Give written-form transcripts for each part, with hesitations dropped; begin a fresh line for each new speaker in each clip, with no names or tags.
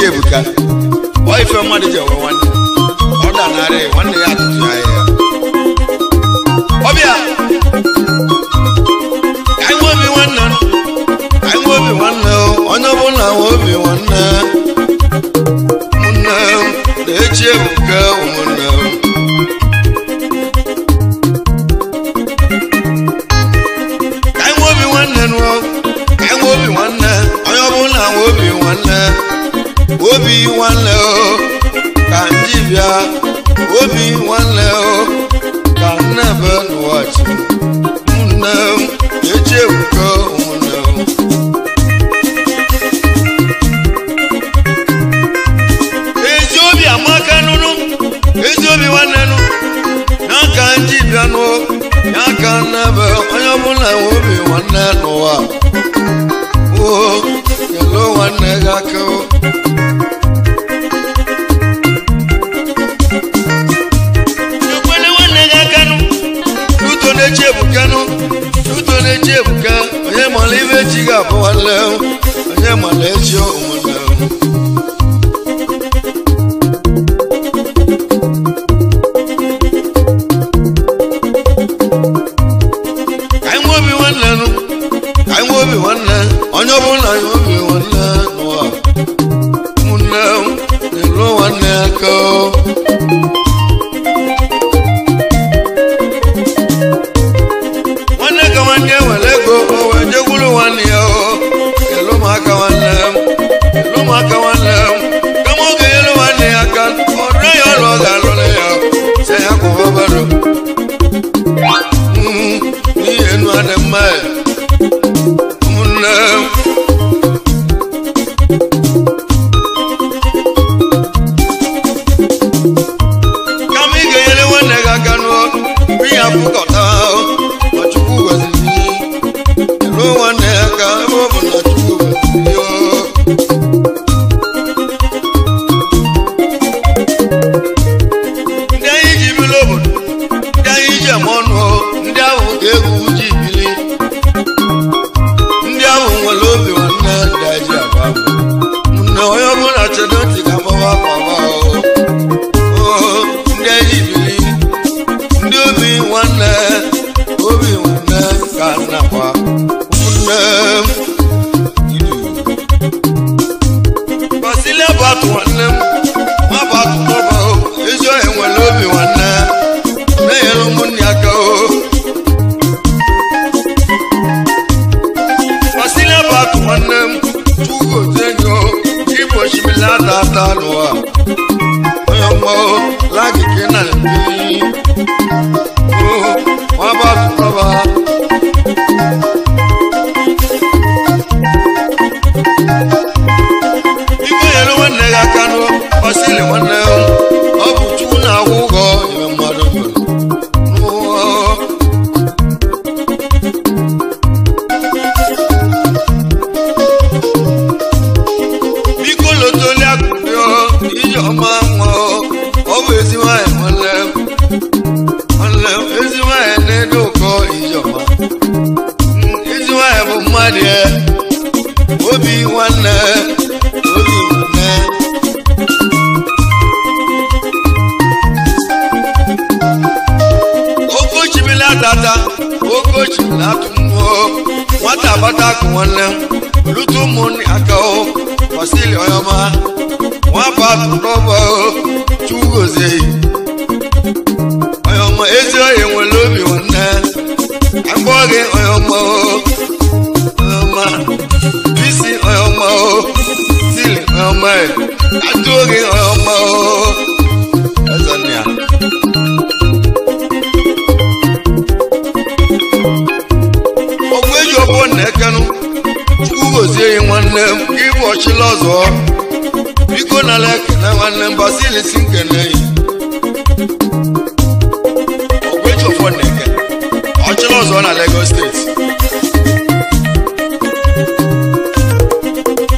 Ebuka ọ ife mmadụ ji enwe nwanne ọ danarị nwanne ya atụtụ ya ya ọbịa ka anyị nwee obi nwanne, ka anyị nwee obi nwanne, onye ọbụla nwee obi nwanne. Ụmụnne m na-echi Ebuka, ụmụnne m ka anyị nwee obi nwanne nụọ, ka anyị nwee obi nwanne, onye ọbụla nwee obi nwanne. Obi nwanne o ka ndị bịa, obi nwanne o ka nnebe n'ụwa chi. Ụmụnne m echi Ebuka, ụmụnne m. Ezi obi amaka nụnụ, ezi obi nwanne nụ, n'aka ndị bịa nụ, n'aka nnebe, onye ọbụla nwe obi nwanne n'ụwa. O kele nwanne gị aka o. Uto na-echi Ebuka, onye mara ibe echi ga-abụ nwanne, onye mara echi ụmụnne. Ka anyị nwee obi nwanne nụ, ka anyị nwee obi nwanne, onye ọbụla nwee obi nwanne n'ụwa. Ụmụnne m na-elu nwanne aka. Nwanne nwere ego o wee jekwuru nwanne ya o, elu ụmụaka nwanne m, elu ụmụaka nwanne m, kama ọ ga-enyere nwanne ya aka, ọ rịọ ya ọrụ ọ ga-alụrụ ya, sị ya kwụba obere n'ihi enu adị mma ya. Ụmụnne m kama ị ga-enyere nwanne gị aka nụọ, mgbe ihe afụkọta ma Chukwu gọziri gị, elu nwanne ya aka ebe ọ bụ na Chukwu gọziri ya. Ndị anyị ji bili obodo, ndị anyị ji eme ọnụ, ndị ahụ ka egwu ji bili, ndị ahụ nwere obi nwanne, ndị anyị ji agba abụ. Nne onye ọbụla chedo ntị ka mgbawa akwa ndị anyị ji bili, ndị obi nwanne, obi nwanne ka nnakwa ụmụnne m. Basilia bụ atụ nwanne m, nwa bụ atụ n'ọba o, ezi ọhịa nwere obi nwanne, na-enyere ụmụnne aka o. Basilia bụ atụ nwanne m, Chukwu gozie gị o, ịbụ osimiri ata ata n'ụwa. Onye ọma o, lagị ka ị na-ebili. O, nwa bụ atụ n'ọba. Biko nyere nwanne gị aka nụ, Basili nwanne m, ọ bụ Chukwu na-akwụ ụgwọ ime mmadụ mere n'ụwa. Biko lotoli akụkụ ije ọma nwa, ọ bụ ezi nwaanyị nwanne m, nwanne m, ezi nwaanyị na-ede ụkọ ije ọma. Ezi nwaanyị bụ mmadụ ya, obi nwanne, obi nwanne. Oke osimiri atata, oke osimiri atụ mmụọ, nwata agbata akụ nwanne m, lute ụmụnne aka o, Basili onye ọma, nwapụ atụ n'ọba o, Chukwu gozie ya. Onye ọma ezi oyi nwere obi nwanne, akpọ gị onye ọma o, onye ọma, bisi onye ọma o, sili Atụ oge ọma eze nna ya. Ọgwụ eji ọbọ na-ekenụ Chukwu gozie ya nwanne m gị bụ ọchịla ọzọ biko nala ekene nwanne m Basili si nkene yi. Ọgwụ eji ọfọ na-eke ọchịla ọzọ na Lagos steeti.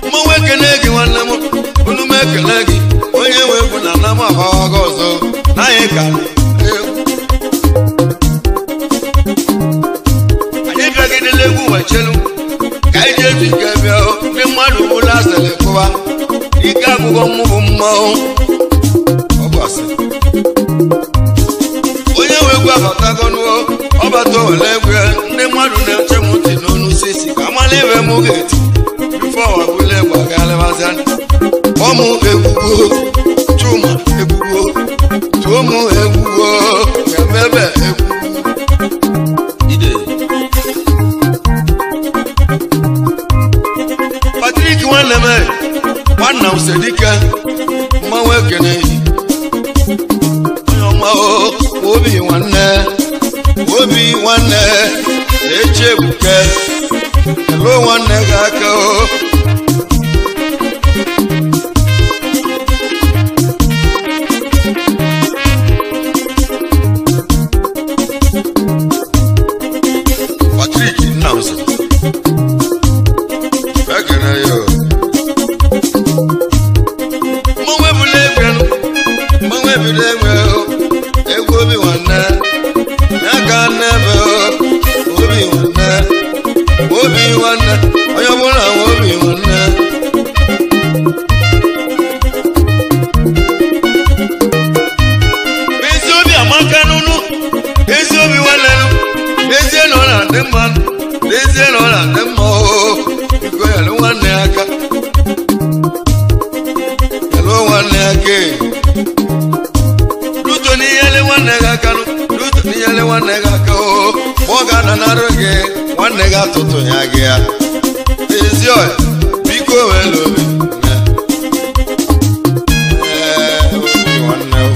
Mmanwụ ekene gị nwanne m unu m ekele gị onye nwe egwu na nna m agbawago ọzọ na anyị ka anyị bịagidela egwu wechelu ka anyị ji eji ike bịa ndị mmadụ bụla asịrị kụwa ike agwụgwọ mmụ bụ mmanwụ ọ bụ asị onye nwe egwu abatagonuo ọbata owele egwu ndị mmadụ na-eche m ntị n'onu sisi ka amala ebe m ga-eti bifo ọbụla egwu agalịbazia ọmụ egwugwo Chuma egwugwo tụọmụ egwugwo emebe egwugwo
Ide.
Patrick nwanne m nwanna m Sedike mmanwụ ekene onye ọma obi nwanne obi nwanne na-eche ebuke elo nwanne gị aka o. Patrick Nnamdi ekene ya o. Mmanwụ ebule egwu mmanwụ ebule egwu egwu obi nwanne ya ka nnebe obi nwanne obi nwanne onye ọbụla nwe obi nwanne. Ezi obi amaka n'unu ezi obi nwanne n'ezie na ọ na-adị mma n'ezie na ọ na-adị mma oo biko nyere nwanne ya aka nyere nwanne ya aka luto n'inyere nwanne gị aka luto n'inyere nwanne gị aka oo ma ọ ga-ananarị gị nwanne gị atụtụ ya gị ya ezi ọya biko were obi nne ee obi nwanne o.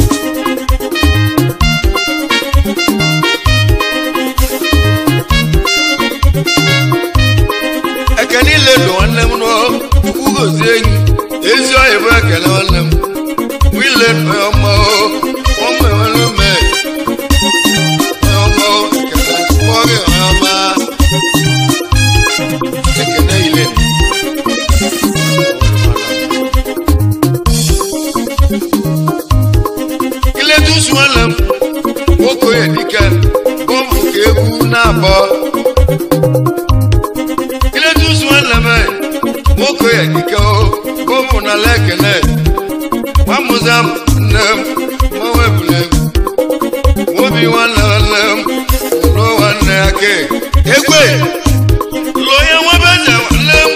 Ekene ile dị nwanne m nụọ Chukwu gozie enyi ezi ọhịa bụ ekele nwanne m wile onye ọma ọma enwere ume onye ọma ekele kpọọ gị onye ọma ekene ile iletusu nwanne m nwoke onye dike bọmbụ ka egwu na-abọ iletusu nwanne m nwoke ya dike bọmbụ na ala ekene nwamụza nne m mmanwụ ebule egwu obi nwanne nwanne m lụọ nwanne ya ke egwe lụọ ya nwebe eze nwanne m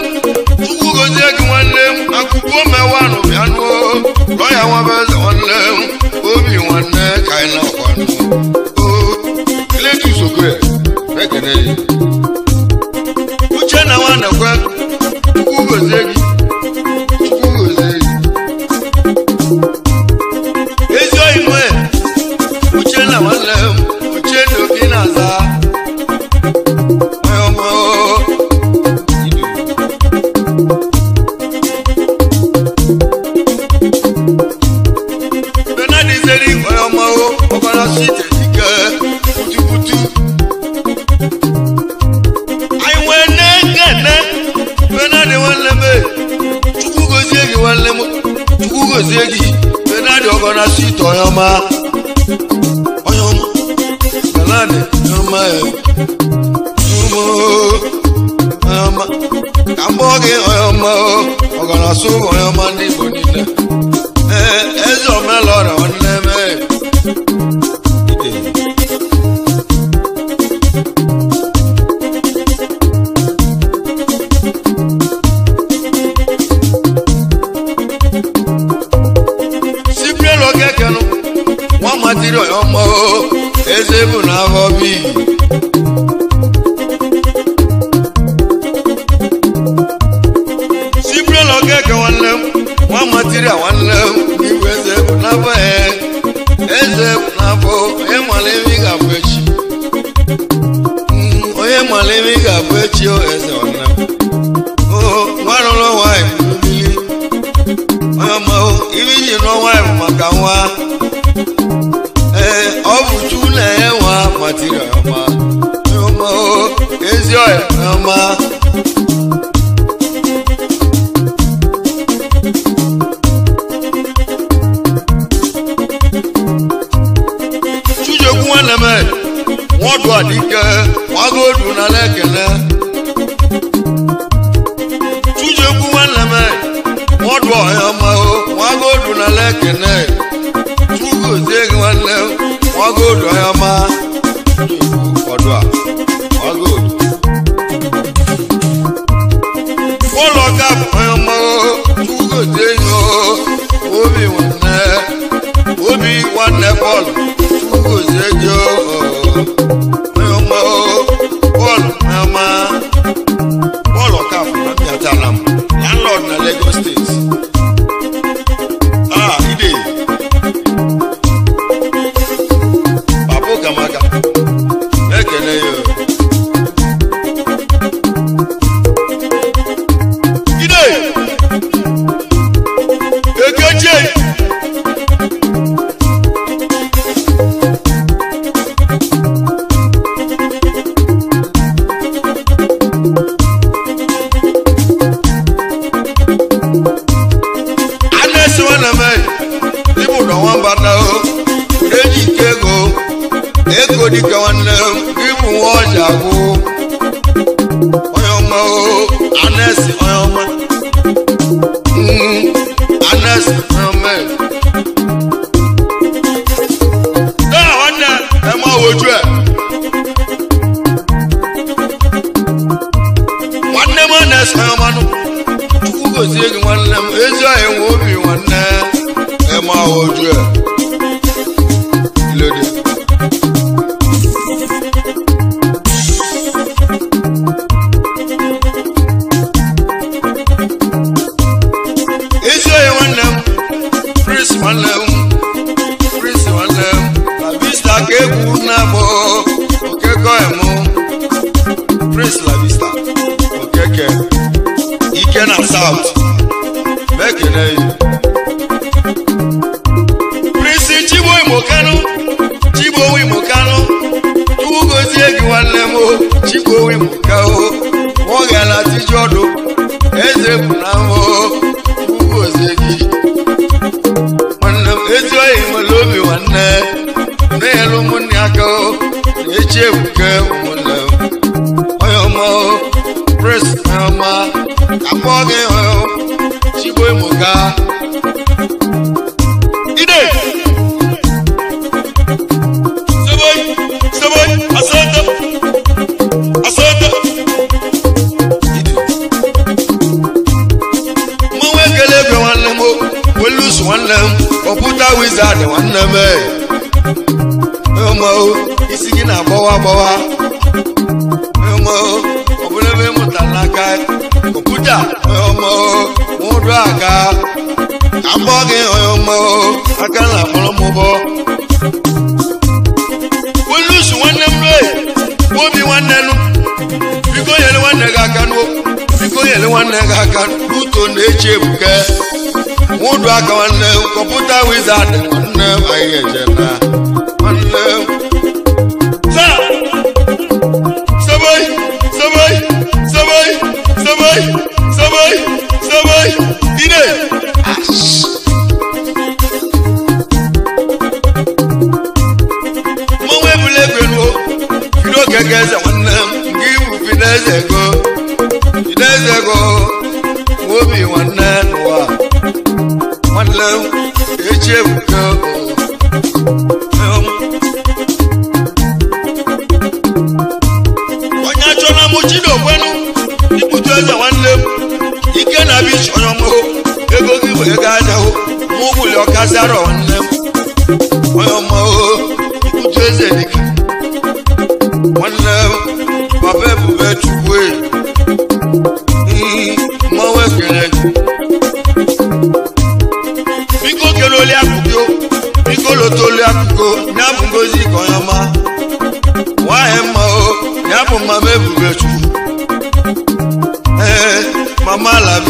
Chukwu gozie gị nwanne m akụkọ mewanụ bịa nụọ lụọ ya nwebe eze nwanne m obi nwanne ka anyị na-akwa nụ o iletusu okoye ekene ya Uchenna nwanne kwe Chukwu gozie gị Chukwu gozie gị ezi oyi mwe Uchenna nwanne m Uchenna obi na-aza onye ọma o. Bernard Zeri onye ọma o ọbara site ike putuputu anyị nwee na-ekene Bernard nwanne m Chukwu gozie gị nwanne m Chukwu gozie gị Bernard ọgọna site onye ọma onye ọma Bernard onye ọma ụmụ onye ọma ka m kpọọ gị onye ọma ọgọna sụ onye ọma ndị Igbo niile ee eze omelọra nwanne m Cyprian Okekenu nwa matiri onye ọma o eze bụ na afọ bi Cyprian Okeke nwanne m nwa Material nwanne m igwe eze bụ n'afọ eze bụ n'afọ onye mara ebe ị ga-abụ echi onye mara ebe ị ga-abụ echi o eze nwanne m o nwarụrụ nwaanyị mmiri onye ọma o ibe iji nụọ nwaanyị bụ maka nwa ee ọ bụ Chukwu na-enye nwa material ọma onye ọma o ezi ọya onye ọma. Wọ́n àdìgẹ́ wọ́n gòdù nálẹ́ kẹlẹ́. Túnjẹ́kú wọn lẹ́mẹ̀ wọ́n dùn ọ̀yàn mọ́ o wọ́n gòdù nálẹ́ kẹlẹ́. Túgò ségi wọn lẹ́ wọ́n gòdù ọ̀yàn mọ́. Ọ̀dùn à wọ́n gòdù. Wọ́n lọ ká ọ̀yàn mọ́ o túgò ségi o obi wọn lẹ́ obi wọn lẹ́ bọ́ọ̀lù túgò ségi o. Bọ́ọ̀lù ọmọ bọ́ọ̀lù ọ̀ka fún mi àtàlàm landlord na Lagos State. Ah, ide Papa Okamaka na-ekele ya. Ide Ekechi. Ego dịka nwanne m ịbụ nwa ọja bụ onye ọma o anesi onye ọma anesi onye ọma ee nwanne eme oju e nwanne m anesi onye ọma nụ Chukwu gozie gị nwanne m ezi ọhịa nwe obi nwanne eme oju e ilode. Prince La Vista, Okeke, Ike na South, mekene yi. Prince Chibo Imokanu, Chibo Imokanu, Chukwu gozie gị nwanne m o, Chibo Imokanu, wọ́n gala tíjọ́ do, eze bụ na m o, Chukwu gozie gị. Nwanne m ezi oyi nwere obi nwanne, na-enyere ụmụnne aka o, na-echi ebuke ụmụnne m. Prince ọma akpọ gị Chibo Imoka. Ide Seboy Seboy Asante Asante. Ide mmanwụ ekele egwe nwanne m Welus nwanne m kọmputa wizard nwanne m ọma isi gị na-agbawa agbawa ọbụla ebe mụta n'aka kọmputa ọmọ nwụdụ aka akpọ gị ọmọ aka na akpọrọ m ụbọ Welus nwanne m ree obi nwanne nụ biko nyere nwanne gị aka nụ biko nyere nwanne gị aka n'uto na-echi ebuke nwụdụ aka nwanne m kọmputa wizard nwanne m anyị eje na nwanne m taa. Seboy, Seboy, Seboy, Seboy, Seboy, Seboy, ide. Mmanwụ ebule egwe nuo, bido keke eze nwanne m, nke iwu bido eze ego, bido eze ego, obi nwanne n'ụwa, nwanne m, echi ebuka o. Onye achọla m Chidokwenu ikputu eze nwanne m ike na bichi onye ọmụ ego gị bụ ego aja hụ mụ gwuli ọkazara nwanne m onye ọmụ ikputu eze dịka nwanne m papa ebube chukwu mmanwụ ekele.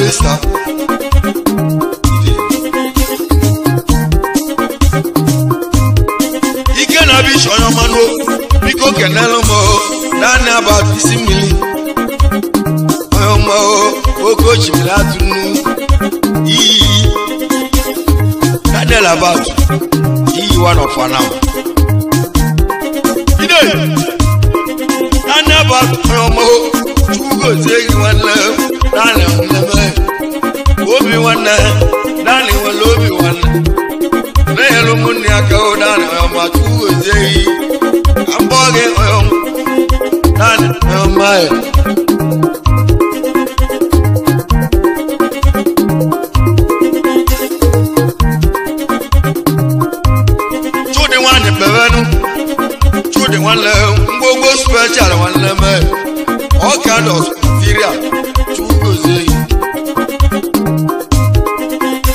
barista. Ike na bish onye ọma nụ biko kenelu m naanị abatụ isi mmiri onye ọma oke osimiri atụ nnu iyi Daniel Abatụ iyi one of our now. Ide naanị abatụ onye ọma Chukwu gozie gị nwanne naanị nwanne m obi nwanne naanị nwere obi nwanne na-enyere ụmụnne aka naanị onye ọma Chukwu gozie gị ka mbọ gị onye ọma naanị onye ọma ya. Chudi nwanne bebenu Chudi nwanne ngwongwo special nwanne m all kind of material Chukwu gozie gị.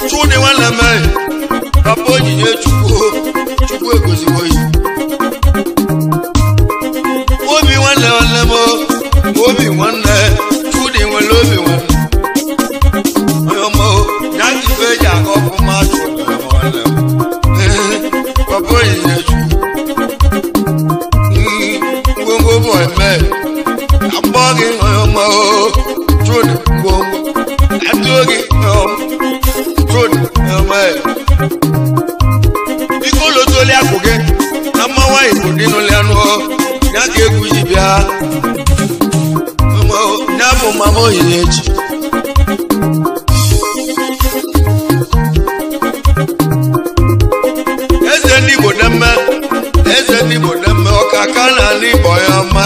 Chudi nwanne m papa onyinye Chukwu Chukwu egozigbo gị. Obi nwanne nwanne m obi nwanne Chudi nwere obi nwanne onye ọma ya ka ife eji aga ọfụma Chudi nwanne m papa onyinye Chukwu ngwongwo bụ eme ka mbọ gị onye ọma Chudi ngwongwo atụọ gị onye ọma Chudi onye ọma biko lotoli akwụ gị na mma nwaanyị bụ dị n'ụlọ anụ ya ka egwu ji bịa ya bụ mama Onyinyechi. Eze ndị Igbo na-eme eze ndị Igbo na-eme ọka ka na ndị Igbo ya ọma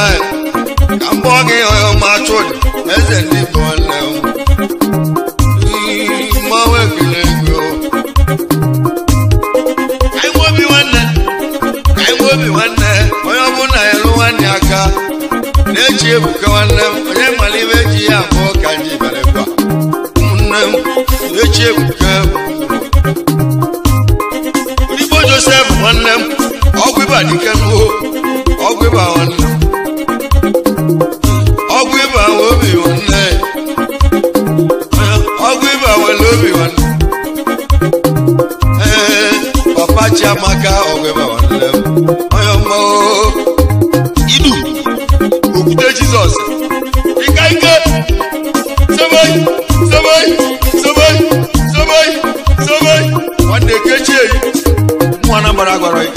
ka mbọ gị onye ọma Chudi eze ndị Igbo nwanne m mmanwụ ekele ego ka anyị nwee obi nwanne ka anyị nwee obi nwanne onye ọbụla elu nwanne aka na-echi ebuka nwanne m onye mara ibe ji ya abụọ ka ji bere gwa ụmụnne m na-echi ebuka Igbo Joseph nwanne m ọgwụ ịba dike n'o ọgwụ ịba nwanne m ọgwụ ịba obi nwanne ọgwụ ịba nwere obi nwanne ee papa Chiamaka ọgwụ ịba nwanne m onye ọma idu okwute Jizọs ike ike sebe sebe sebe sebe sebe nwanne kechie yi mụ Anambra gwara ya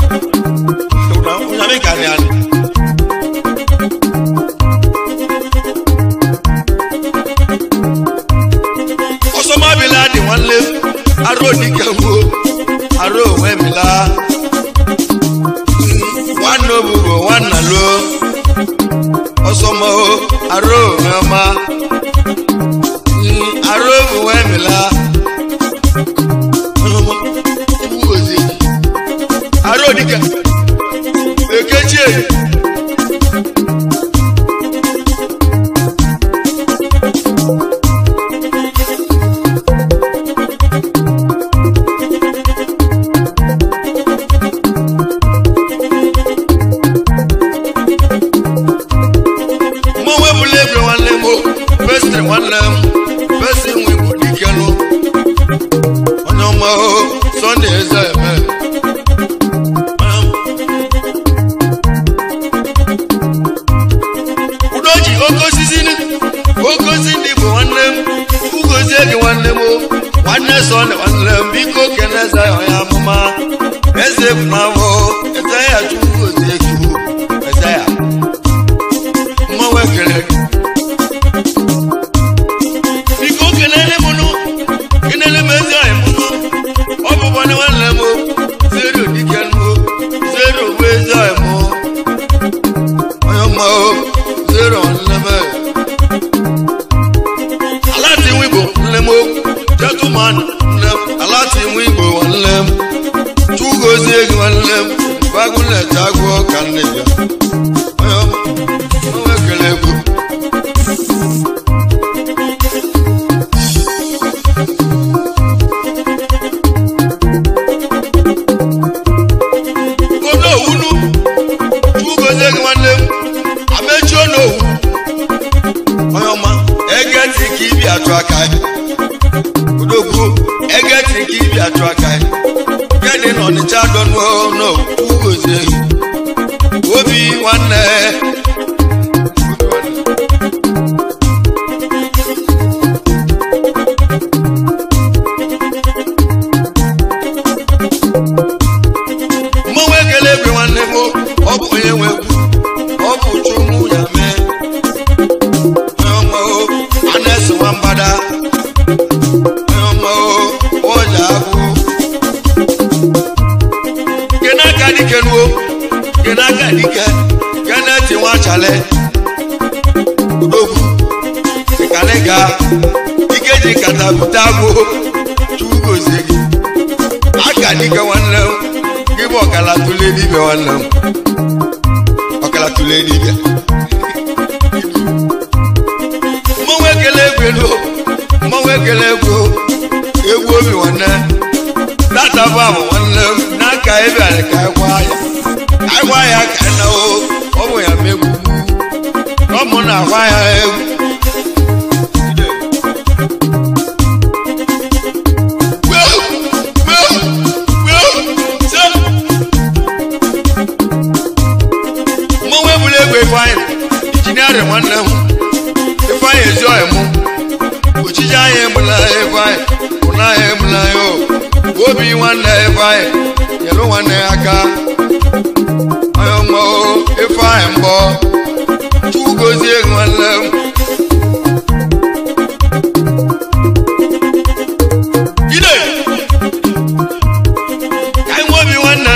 onye ka ya ọsọmabila dị nwanne arụ odike gbuo arụ onwe bila nwanne obubo nwanna luo ọsọmọ arụ onwe ọma arụ obuwe bila arụ odike ekechie mmanwụ ebula ego nwanne m pestri nwanne m pestri nwe bụ dike nụ onye ọma Sọnde eze eme Udoji oke osisi oke osisi ndị bụ nwanne m ugozie gị nwanne m nwanne Sọnde nwanne m biko kene eze onye amụma eze bụ na mbụ eze ya chukwu gozie gị eze ya mmanwụ ekele gị biko kelele m nụ kelele m ezi anyị mụnụ ọ bụ nwanne nwanne m zero dike nụ zero bụ ezi anyị mụ onye ọma zero nwanne m alati nwa Igbo nne m gentleman nne m alati nwa Igbo nwanne m chugozie gị nwanne m bagụ na-eche agụọ ka nne ya onye ọma mmanwụ ekele egwu. Onowunu chugozie gị nwanne m amechi onowu onye ọma ege ntị ka ibi atụ aka gị achụ aka ya gịnị na Ọnịcha dọnuo n'ogozie obi nwanne. Mmanwụ ekele egwe nwanne m, ọ bụ onye nwe egwu, ọ bụ Chukwu ya mee. Onye ọma o, a na-eso nwa mgbada. Onye ọma o, ọja agwụ. Kene aka dike nuo, kene aka dike, kene ti nwa chale. Odogwu, ịkalịga, ike ji nkata bute agwụ, Chukwu gozie gị. Aka dike nwanne m, gị bụ ọkala tụle dibịa nwanne m. Ọkala tụle dibịa. Mmanwụ ekele egwu elu, mmanwụ ekele egwu, egwu obi nwanne. Tata bụ ahụ nwanne m, n'aka ebe anyị ka anyị gwa ya. Ka anyị gwa ya ka anyị na o, ọ bụ ya megbu. Ọ mụ na-agwa ya egwu. Mmanwụ ebula egwu Ifeanyị, injiniarị nwanne m, Ifeanyị ezi ọyị mụ, ojiji anyị egbula Ifeanyị, ụna anyị egbula ya o, obi nwanne Ifeanyị, nyere nwanne ya aka, onye ọma o, Ifeanyị mbọ, Chukwu gozie nwanne m. Ide! Ka anyị nwee obi nwanne,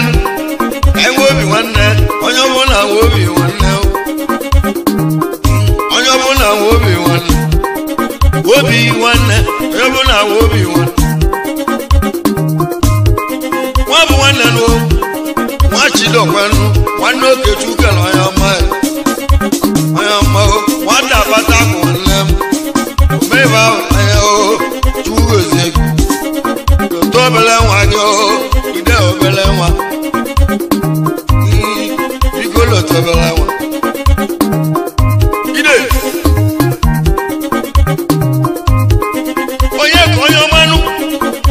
ka anyị nwee obi nwanne, onye ọbụla nwee obi nwanne, onye ọbụla nwee obi nwanne, obi nwanne, onye ọbụla nwee obi nwanne. Nwa bụ nwanne nụ, nwa Chidokwenụ, nwanne Okechukwu kere onye ọma ya. Onye ọma o, nwata abata akụ nwanne m, omeibe ahụ anya o, Chukwu gozie gị. Lọta obele nwa gị o, ide obele nwa. Biko lọta obele nwa. Ide! Onye ka onye ọmanụ,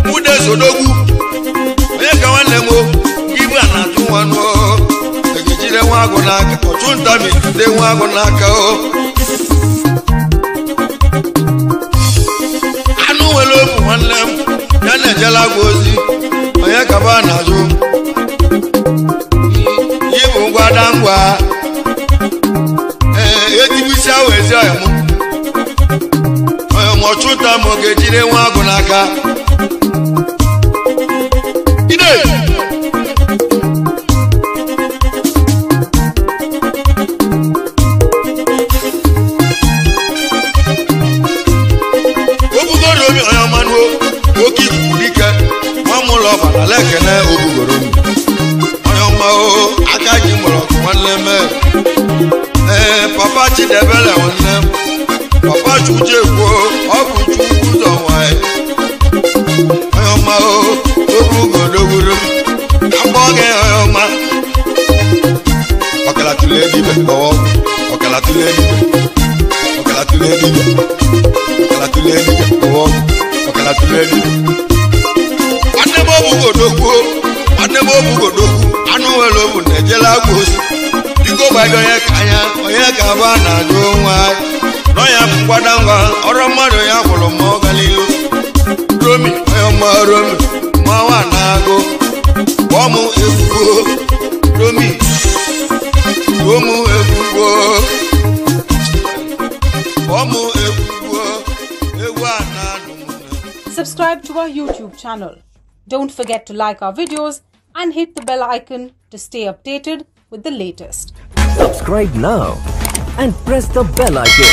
nwude sodogwu. Onye ka nwanne m o, gị bụ a na-atụ nwanụ o. Egejide nwa agụ n'aka, ọchụnta ma ejide nwa agụ n'aka o. Anụ nwere obu nwanne m, ya na-ejela agwa ozi, onye ka ba na-ajụ. Yi bụ ngwa da ngwa. Ee, etibisi ahụ ezi ọyị mụ. Onye ma ọchụnta ma ọ ga-ejide nwa agụ n'aka. Ide! Obugoro omi onye ọma nuo, oke ikuku dike, nwa m ụlọ ọbara lekene obugoro m. Onye ọma o, aka ji mgbọrọgwụ nwanne m. Ee, papa Chidebere nwanne m, papa Chukwujekwu, ọ bụ Chukwu ụzọ nwanyị. Onye ọma o, obugodogwuru m, agbọ gị onye ọma. Ọkala tụlee dibịa ọwọ, ọkala tụlee dibịa, ọkala tụlee dibịa, ọkala tụlee dibịa ọwọ, ọkala tụlee dibịa. Nwanne m obugodogwu, nwanne m obugodogwu, anụ nwere obu na-ejela agwa ozi. Biko gbado onye ka anya, onye ka abụ a na-ajụ nwa. Nọ ya bụ ngwada ngwa, ọrụ mmadụ ya gwụrụ ma ọ gara ilu. Romi, onye ọma Romi, mmanwụ a na-agụ. Kpọọ mụ ekwugo, Romi, kpọọ mụ ekwugo. Kpọọ mụ ekwugo, egwu a na-anụ m.
Subscribe to our YouTube channel. Don't forget to like our videos and hit the bell icon to stay updated with the latest.
Subscribe now and press the bell icon.